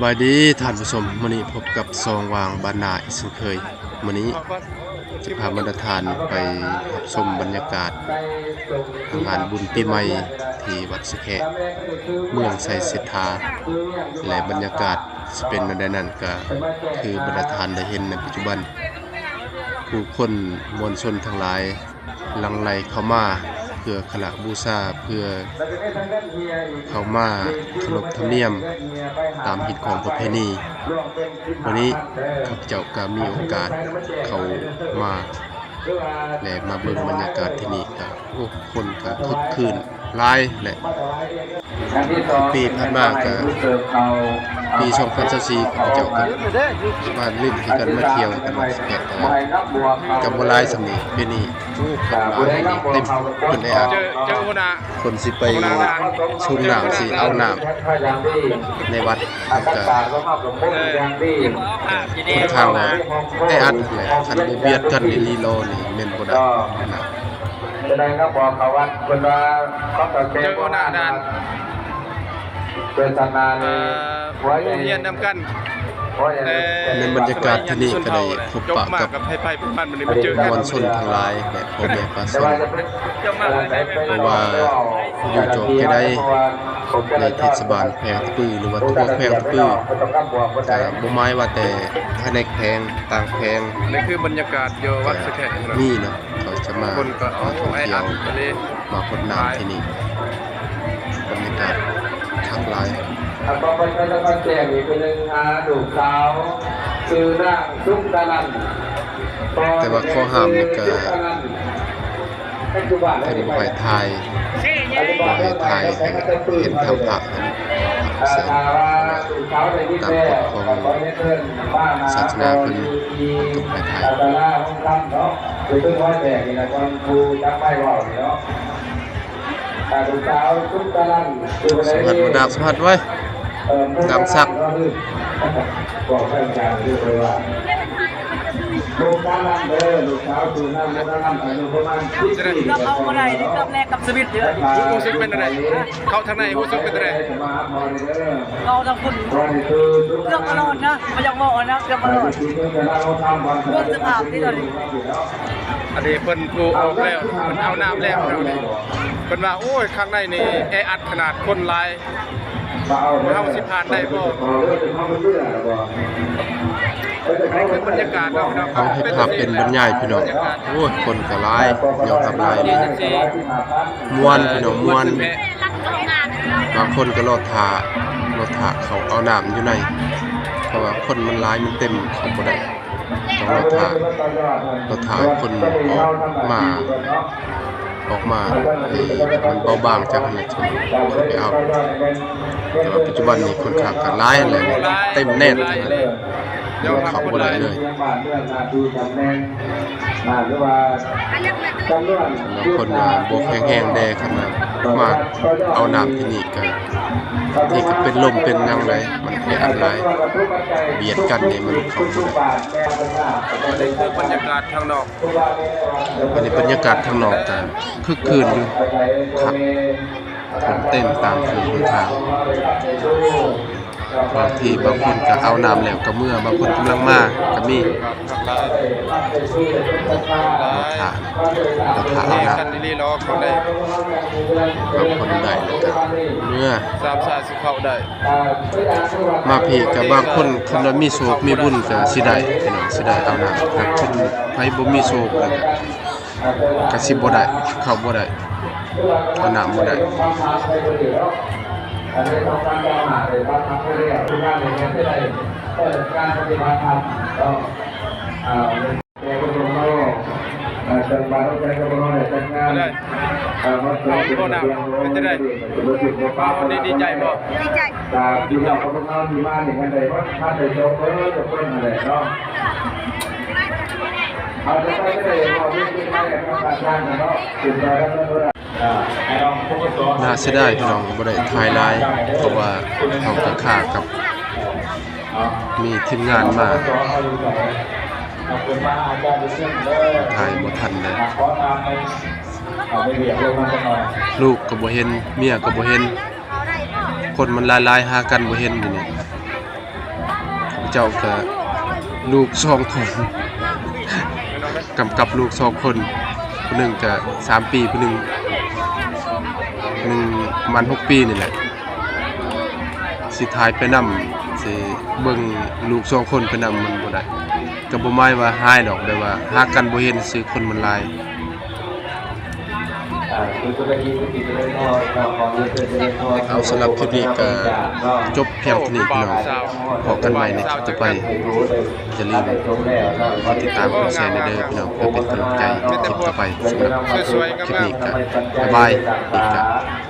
ສະບາຍດີທ່ານຜູ້ຊົມ, ມື້ນີ້ພົບກັບຊ່ອງຫວ່າງບ້ານນາອີກເຊັ່ນເຄີຍ. ມື້ນີ້ຈະພາບັນດາທ່ານໄປຮັບຊົມບັນຍາກາດງານບຸນປີໃໝ່ທີ່ວັດສະແຄະ ເມືອງໄຊເສດຖາ ແລະ ບັນຍາກາດຊິເປັນແນວໃດນັ້ນ ກໍຄືບັນດາທ່ານໄດ້ເຫັນໃນປັດຈຸບັນ ຜູ້ຄົນມວນຊົນທັງຫຼາຍ ຫຼັ່ງໄຫຼເຂົ້າມາເພື່ອຄາລະບູຊາ ເພື່ອເຂົ້າມາເຄົາລົບທຳນຽມຕາມຮີດຄອງປະເພນີ. ມື້ນີ້ຂ້າພະເຈົ້າກໍມີໂອກາດເຂົ້າມາ ແລະ ມາເບິ່ງບັນຍາກາດທີ່ນີ້ ກໍ ໂອ້ ຄົນກໍຄຶກຄື້ນຫຼາຍແຫຼະ. ປີຜ່ານມາກໍ ປີສອງພັນຊາວສີ່ ຂ້າພະເຈົ້າກໍມາຫຼິ້ນຄືກັນ ມາທ່ຽວກັນ ແຕ່ວ່າກໍບໍ່ຫຼາຍສ່ຳນີ້. ປີນີ້ ໂອ້ ຄົນມາເຕັມ ຄົນແອອັດ ເຈີ ເຈີຫົວໜ້າ ຄົນຊິໄປສູບນ້ຳ ຊິເອົານ້ຳໃນວັດ ກໍ ເອີ ຂ້ອນຂ້າງວ່າແອອັດແຫຼະ. ຄັນບໍ່ບຽດກັນນີ້ ລີລໍນີ້ແມ່ນບໍ່ໄດ້ນະ. ຈະໄດ້ກໍບອກເຂົາວ່າ ເພິ່ນວ່າເຂົາກໍແກ່ ເຈົ້າ ບໍ່ ຫົວໜ້າ ນານ ໂດຍສະນານີ້ ເອີ ຜູ້ຮຽນນຳກັນ ໃນບັນຍາກາດທີ່ນີ້ກໍໄດ້ພົບປະກັບ ກັບໃຜໆ ຜູ້ພັນ ມວນຊົນທັງຫຼາຍ ແລະ ພໍ່ແມ່ປະຊາຊົນ ບໍ່ວ່າຢູ່ຈອກແຕ່ໃດ ໃນເທດສະບານແຂວງຕະປື ຫຼືວ່າທົ່ວແຂວງຕະປື ກໍບໍ່ໝາຍວ່າແຕ່ພາຍໃນແຂວງ ຕ່າງແຂວງ. ນີ້ຄືບັນຍາກາດຢູ່ວັດສະແຄະ ມີເນາະ ເຂົາຈະມາ ຄົນກໍ ມາທ່ອງທ່ຽວ ມາຫົດນ້ຳທີ່ນີ້ ບັນຍາກາດຄັກຫຼາຍ. ອັນຕໍ່ໄປກໍຈະມາແຈ້ງອີກຜູ້ໜຶ່ງ ຫາລູກສາວ ຊື່ນາງສຸກຕະລັນ ແຕ່ວ່າຂໍ້ຫ້າມນີ້ກໍ ເພິ່ນບໍ່ໃຫ້ຖ່າຍ ບໍ່ໃຫ້ຖ່າຍໃຫ້ເຫັນທາງພະ ເຫັນພະແສງ ຕາມກົດຂອງສາສະໜາເພິ່ນ ບໍ່ໃຫ້ຖ່າຍ. ສະຫວັດ ບໍ່ດາກ ສະຫວັດເວີຍ ດຳສັກ. ເລືອກເອົາບໍ່ໄດ້ເດ້ ເກືອບແລກກັບຊີວິດເດີ. ຮູ້ສຶກເປັນຈັ່ງໃດ? ເຂົ້າທາງໃນຮູ້ສຶກເປັນຈັ່ງໃດ? ເຂົ້າທາງພຸ້ນ ເກືອບບໍ່ລອດນະ ບໍ່ຢາກເວົ້ານະ ເກືອບບໍ່ລອດ. ເບິ່ງສະພາບນີ້ຕອນນີ້ ອັນນີ້ເພິ່ນຜູ້ອອກແລ້ວ ເພິ່ນເອົານ້ຳແລ້ວເນາະນີ້ ເພິ່ນວ່າ ໂອ້ຍ ຂ້າງໃນນີ້ແອອັດຂະໜາດ ຄົນຫຼາຍ ພວກເຮົາຊິຜ່ານໄດ້ບໍ່? ອັນນີ້ຄືບັນຍາກາດເນາະ ເຮົາເຮັດພາບເປັນບັນຍາຍພີ່ນ້ອງ. ໂອ້ຍ ຄົນກໍຫຼາຍ ຍອມຮັບຫຼາຍ ມ່ວນພີ່ນ້ອງ ມ່ວນ. ບາງຄົນກໍລໍຖ້າ ລໍຖ້າເຂົາເອົານ້ຳຢູ່ໃນ ເພາະວ່າຄົນມັນຫຼາຍ ມັນເຕັມ ເຂົ້າບໍ່ໄດ້. ຕ້ອງລໍຖ້າ ລໍຖ້າຄົນອອກມາ ອອກມາໃຫ້ມັນເບົາບາງຈາກຫັ້ນແຫຼະ ຈຶ່ງຄ່ອຍໄປເອົາ. ແຕ່ວ່າປັດຈຸບັນນີ້ຂ້ອນຂ້າງກໍຫຼາຍແລ້ວ ເຕັມແໜ້ນ ເຂົ້າບໍ່ໄດ້ເລີຍ. ບາງຄົນວ່າບໍ່ແຂງແຮງແດ່ ຄັນວ່າມາເອົານ້ຳທີ່ນີ້ກໍ ທີ່ກໍເປັນລົມເປັນຫຍັງໄດ້ ມັນແອອັດຫຼາຍ ບຽດກັນນີ້ມັນເຂົ້າບໍ່ໄດ້. ອັນນີ້ຄືບັນຍາກາດທາງນອກ ອັນນີ້ບັນຍາກາດທາງນອກກໍຄຶກຄື້ນຢູ່ ຄັກ ຄົນເຕັມຕາມເຂື່ອນຫົນທາງ. ບາງທີບາງຄົນກໍເອົານ້ຳແລ້ວກໍເມືອ ບາງຄົນກຳລັງມາກໍມີ. ຖ້າ ຖ້າເອົານ້ຳ ບາງຄົນໄດ້ແລ້ວກໍເມືອ. ມາພີ້ກໍບາງຄົນ ຄັນວ່າມີໂຊກມີບຸນກໍຊິໄດ້ ພີ່ນ້ອງ ຊິໄດ້ເອົານ້ຳ. ຖ້າຄົນໃຜບໍ່ມີໂຊກແລ້ວກໍ ກະຊິບໍ່ໄດ້ ເຂົ້າບໍ່ໄດ້ ເຂົ້ານ້ຳບໍ່ໄດ້. ເປັນຈັ່ງໃດ? ມາຮອດນີ້ດີໃຈບໍ່? ດີໃຈ. ພີ່ນ້ອງຂອງພວກເຮົາທີ່ມານີ້ ຄັນໄດ້ມາ ທ່ານໄດ້ໂຊກເບີທຸກຄົນຫັ້ນແຫຼະເນາະ. ເຮົາຈະໄປໄດ້ບໍ່ ມີທີ່ໄປກັບພະອາຈານເນາະ ຂຶ້ນໄປກັບເພິ່ນບໍ່ໄດ້. ອ່າ ໜ້າເສຍດາຍພີ່ນ້ອງ ບໍ່ໄດ້ຖ່າຍຫຼາຍ ເພາະວ່າເຮົາກໍຄ້າກັບ ມີທີມງານມາ ຖ່າຍບໍ່ທັນເລີຍ. ລູກກໍບໍ່ເຫັນ ເມຍກໍບໍ່ເຫັນ ຄົນມັນຫຼາຍໆ ຫາກັນບໍ່ເຫັນຢູ່ນີ້. ເຈົ້າກະລູກສອງຄົນ ກຳກັບລູກສອງຄົນ ຜູ້ໜຶ່ງກະສາມປີ ຜູ້ໜຶ່ງ ໜຶ່ງ ປະມານຫົກປີນີ້ແຫຼະ ຊິຖ່າຍໄປນຳ ຊິເບິ່ງລູກສອງຄົນໄປນຳ ມັນບໍ່ໄດ້ ກະບໍ່ໝາຍວ່າຮ້າຍດອກ ແບບວ່າຫາກັນບໍ່ເຫັນຊື່ຄົນມັນຫຼາຍ. ເອົາ ສຳລັບຄລິບນີ້ກະຈົບພຽງເທົ່ານີ້ພີ່ນ້ອງ ພໍ້ກັນໃໝ່ໃນຄລິບຕໍ່ໄປ ຢ່າລືມກົດຕິດຕາມ ກົດແຊແດ່ເດີພີ່ນ້ອງ ເພື່ອເປັນກຳລັງໃຈໃນຄລິບຕໍ່ໄປ. ສຳລັບຄລິບນີ້ກະບາຍບາຍ ກະ